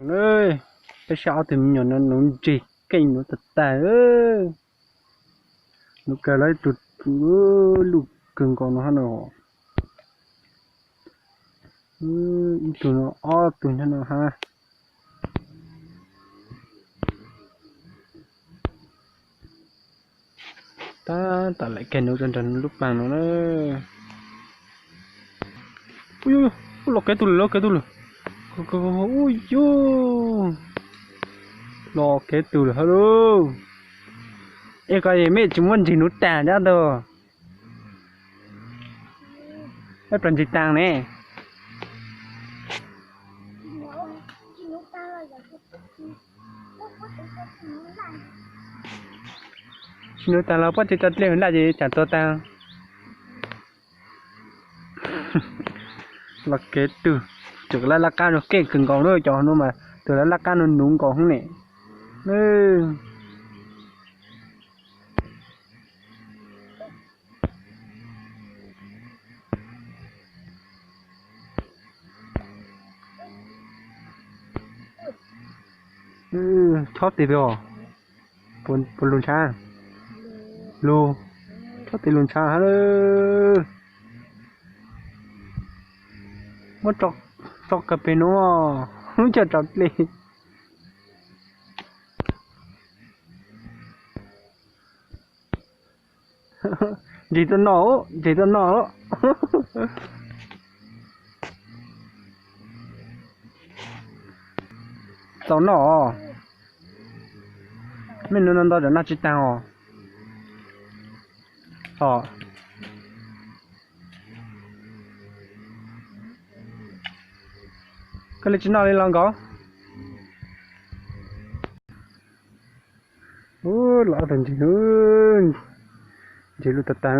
Na, peb saib ob tug me nyuam no nuv ntsis keej nuv tag tag. Nuv kawg los ib tug luj kawg nkaus no hab no. Ib tug no ob tug nyob no hab. Tab tom laim kiag nuv rau nram lub pas no na. Ub, los kev tug lawm, los kev tug lawm. Ub yus, los kev tug lawm hab lauj. Es koj mej tsis muab ntsis nuv tag nyob ntag. Peb plas ntsis taag ne. Tsis nuv taag los puab tsis tau dlej hwv nlaj ces tsaam tuag taag. Los kev tug, tseem laj laj qab nuv keej kawg nkaus na, cov nuv mas tug laj laj qab nuv nuv nkaus hub ne. Chob tes pem os, puas lug ntshav? Lug, chob tes lug ntshav hab. Muab tso kawg pem nuav, coj tso dlej. Ntsis tuaj noj, ntsis tuaj noj. Txaus noj os. Mej nuv no ntau tsam noj tsis taag os. Koj li tsis noj li los nkaus. Ub, los ob tug ntsis, ntsis lug tag tag.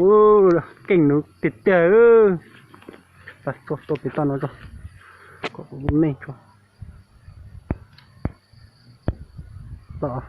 Ub, keej nuv tiag tiag. Tua pem toj no tso, kom kuv lub neej tso. Tau,